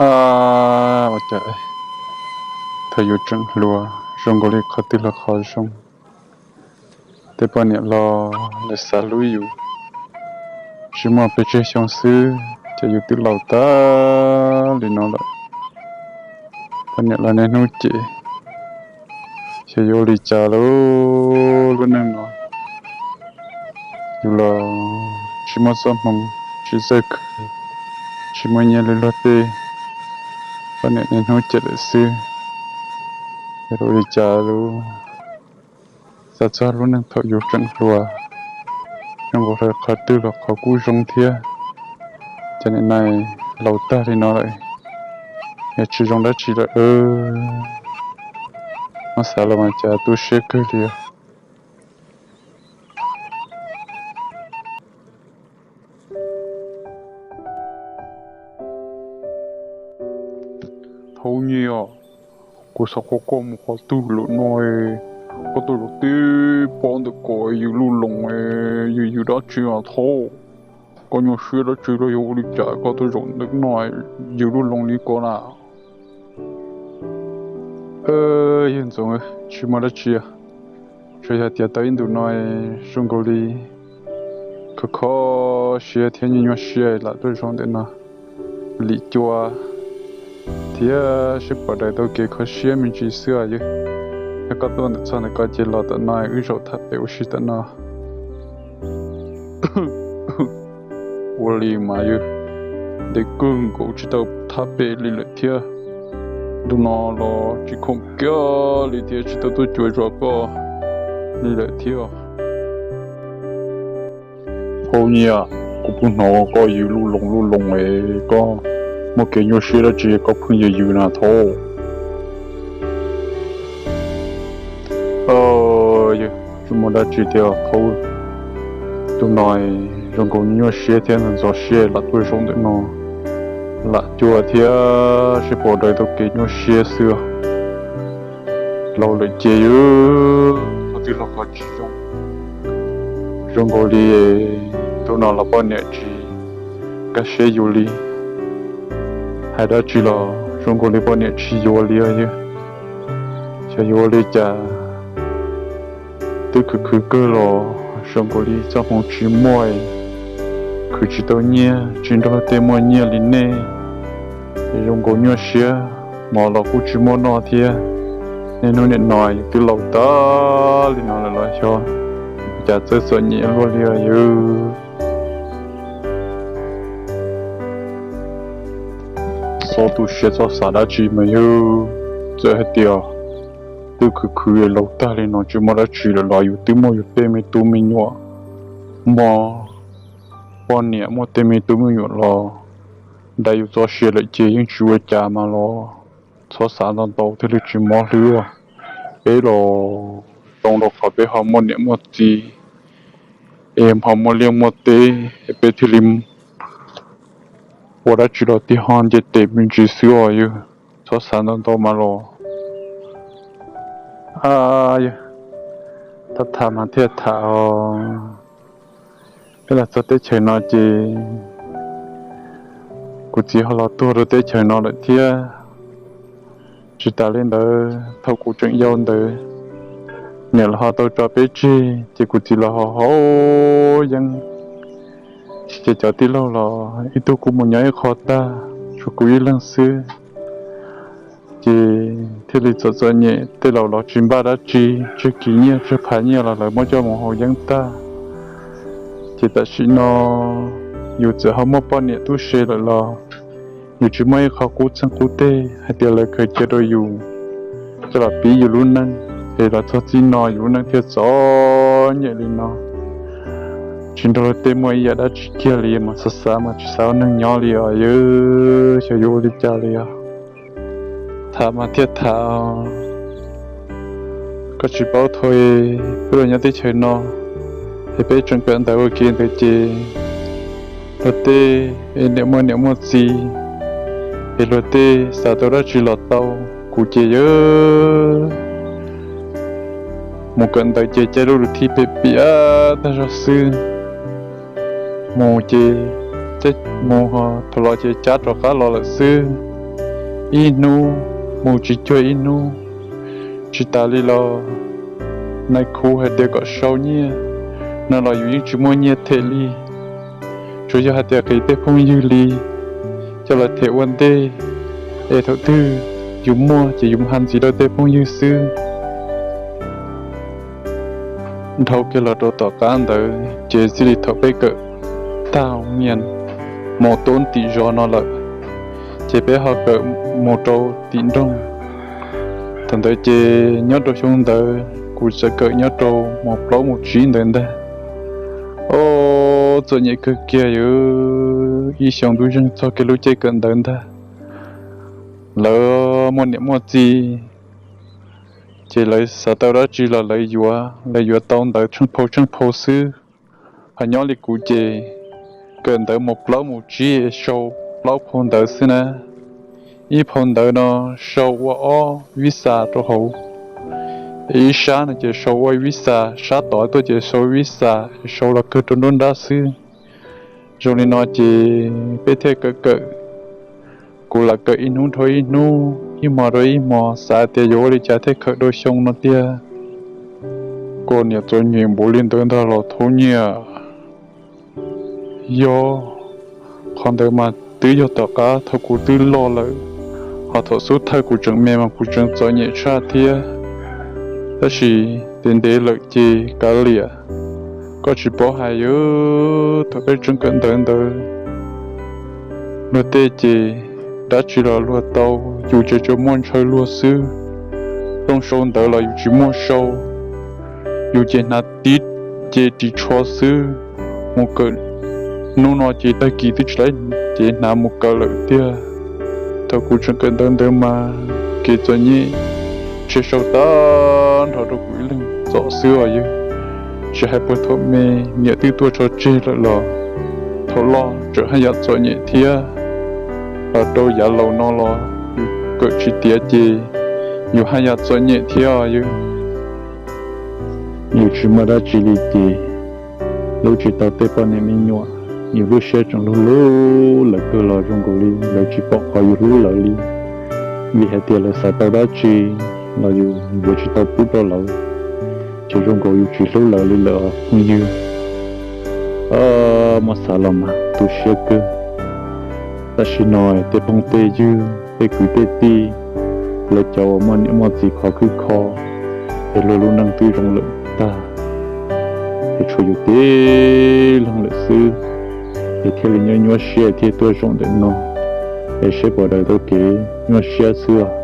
A, ua cas thaum yus tseem hluas zoo nkaus li qhov twg los qhov zoo, tej poj niam los lawv xav hlub yus, tsis muaj pes tsawg xyoo xwb ces yus twb laus tag li no lawm. Poj niam los niaj hnub cem, xyov yuav ua li cas lub, lub neej no yus los tsis muaj txoj hmoo, tsis txawj khwv, tsis muaj nyiaj li luag tej, poj niam niaj hnub cem lawm xwb. Yog ua li cas lub, xav txog lub neej thaum yus tseem hluas, zoo nkaus li qhov twg los qhov kuj zoo thiab, ces nim no laus tag li no lawm, yog tsis zoo dab tsi lawm. Muab xav los mas cas tu siab kawg li. Thaub Nyiaj, kuv xav qhia koj mus qhov twg lawm no, koj tuaj zaum teb pob ntawm ko yws luj loos, yws yws dab tsi os Thaub? Koj nyuaj siab dab tsi los yog ua li cas koj tuaj zaum ntawm no yws luj loos li ko na? Yawg Ntxoov, tsis muaj dab tsi, tsuas yog tias tau ib ntus no zoo nkaus li kho kho siab thiab nyuaj nyuaj siab lam tuaj zaum ntawm no lim cua thiab seb puas daws tau kev kho siab me ntsis xwb os yawg. Yog koj tuaj ntawm txog ntawm ko ces los tom no wb zaum tham pem ua si tom no. Ua li mas yawg, ntev kawg nkaus tsis tau tham pem li lawm thiab. Ntu no los tsis khoom kiag li thiab tsis tau tuaj cuag zos koj li lawm thiab. Thaub Nyiaj, kuv pheej hnov koj yws luj loos luj loos es koj muaj kev nyuaj siab dab tsi koj pheej yws yws na Thaub? Yawg, tsis muaj dab tsi thiab Thaub. Ntu no zoo nkaus nyuaj siab thiab ntxhov siab lam tuaj zaum ntawm no lam cua thiab seb puas daws tau kev nyuaj siab xwb. Laus lawm ces yus qhov twg los qhov tsis zoo. Zoo nkaus li ntu no los poj niam tsis nkag siab yus li. Hais dab tsi los zoo nkaus li poj niam tsis yuav li os yawg. Xyov yuav ua li cas, twb khwv khwv kawg los zoo nkaus li txoj hmoov tsis muaj, khwv tsis tau nyiaj, tsis nrog tej muaj nyiaj li nej, zoo nkaus nyuaj siab, mov los kuj tsis muaj noj thiab. Niaj hnub nim no yus twb laus tag li no lawm los xyov cas txawj txom nyem luaj li os yawg. Txhob tu siab txhob xav dab tsi mas yawg, txawm hais tias twb khwv khwv laus tag li no tsis muaj dab tsi lawm los yus twb muaj yus tej me tub me nyuam, muaj poj niam muaj tej me tub me nyuam los nrhiav yus txoj sia lawm ces yeej tsis ua cas mas los txhob xav ntau ntau thiaj li tsis mob hlwb. Peb los zoo rau qhov peb ho muaj niam muaj txiv es ho muaj liaj muaj teb es peb thiaj li ua dab tsi los tig ho nce tes me ntsis xwb os yawg. Txhob xav ntau ntau mas los. A, yawg, tham tham mas thiaj tham os. Peb los txog teb chaws no ces kuv txiv ho los tuag rau teb chaws no lawm thiab. Tsis tas li ntawd thaum kuv tseem yau ntawd, niam los ho tau tso peb tseg ces kuv txiv los ho haus yeeb. Ces cov tij laug los ib tug kuj mus nyob ib qho tag, tshuav kuv ib leeg xwb. Ces thiaj li txom txom nyem, tej laus los tsis npaj dab tsi, tsawg kis nyiaj tsawg phav nyiaj los lawv muab coj mus haus yeeb tag. Ces tam sim no yus txawm ho muaj poj niam tub se lawm los yus tsis muaj ib qho qub txeeg qub teg hais tias lawv khaws cia rau yus coj los pib yus lub neej, es los txog txij no yus lub neej thiaj txom nyem li no. Tsis nrog luag tej muaj ib yam dab tsi kiag li mas xav xav mas tsis xav ua neeg nyob li os yawg, xyov yuav ua li cas li os. Tham mas thiaj tham, koj tsis paub thaum peb los nyob teb chaws no es peb tseem kawm ntawv ua ke ntawd ces luag tej niam muaj niam muaj txiv es luag tej xav tau dab tsi los tau, kuv ces yawg mus kawm ntawv ces caij lub luv thij pem piam tag zog xwb. Mus ces mus thaum los ces cab rov qab los lawm xwb. ib hnub mus tsis cuag ib hnub. Tsis tas li los nais khu hais tias kom sau nyiaj no los yus yeej tsis muaj nyiaj them li. Tsuas yog hais tias qiv tej phooj ywg li coj los them ua ntej, es thaum twg yus muaj ces yus mam ntxiv rau tej phooj ywg xwb. Dhau kiag los rau tom qab ntawd ces txij li thaum peb kawm tag nyias mus tub tim zos no lawm, ces peb ho kawm mus rau tim nroog. Thaum ntawd ces nyob rau xyoo ntawd kuv txawm kawm nyob rau mus plaub mus tsib ntawd ntag. Ob, txom nyem kawg kiag yus, ib xyoo ntuj zeeg txog kiag lub caij kawm ntawd ntag. Lawv muaj niam muaj txiv, ces lawv xav tau dab tsi los lawv yuav, lawv yuav tau ntawv tsheej phau tsheej phau xwb. Ho nyob li kuv ces kawm ntawv mus plaub mus tsib sau plaub phau ntawv xwb na. Ib phau ntawv no sau ua ob vib xas rau hauv, ib sab no ces sau ua vib xas, sab tod tuaj ces sau vib xas, sau los kawg rau nruab nrab xwb. Zoo li no ces peb thiaj kawm kawm, kuv lam kawm ib hnub dhau ib hnub, ib hmo dhau ib hmo, xav tias yuav ua li cas thiaj kawm rau xyoo no tiag. Kuv niam txom nyem npaum li ntawd ntag los thauj nyiaj. Yog, qhov ntawd mas twb yog tom qab thaum kuv twb loj lawm, ho thaum xub thawj kuv tseem me mas kuv tseem txom nyem tshaj thiab. Tab sis ntev ntev lawm ces kav liam, koj tsis paub hais yus, thaum peb tseem kawm ntawv ntawd, luag tej ces dab tsi los luag tau, yus ces tsuas muaj ntshaw luag xwb. Rooj sau ntawv los yus tsis muaj sau, yus ces hnav tib ce ris tsho xwb. Mus kawm hnub no ces tag kis twb tsis laib ces hnav mus kawm lawm tiag. Thaum kuv tseem kawm ntawv ntawd mas kev txom nyem tsheb sau tag nrho rau kuv ib leeg txom xwb os yawg. Tsis hais puag thaum me, niam twb tuaj tso tseg lawm los thaum loj tseem haj yam txom nyem thiab. Los rau yav laus no los yus kawm tsis tiav ces yus haj yam txom nyem thiab os yawg. Yus tsis muaj dab tsi li ces hlub tsis tau tej poj niam me nyuam, yus lub siab tseem hlub hlub lawv kawg los zoo nkaus li lawv tsis pom qhov yus hlub lawv li. Vim hais tias lawv xav tau dab tsi los yus yuav tsis tau pub rau lawv, ces zoo nkaus yus tsis hlub lawv li lawm os phooj ywg. Muab xav los mas tu siab kawg. Tam sim no tej phooj tej ywg, tej kwv tej tij, lawv cov uas muaj niam muaj txiv khov khwb kho, es luag lub neej twb zoo lawm tag, es tshuav yus tib leeg lawm xwb, es thiaj li nyuaj nyuaj siab thiaj tuaj zaum ntawm no, es seb puas daws tau kev nyuaj siab xwb os.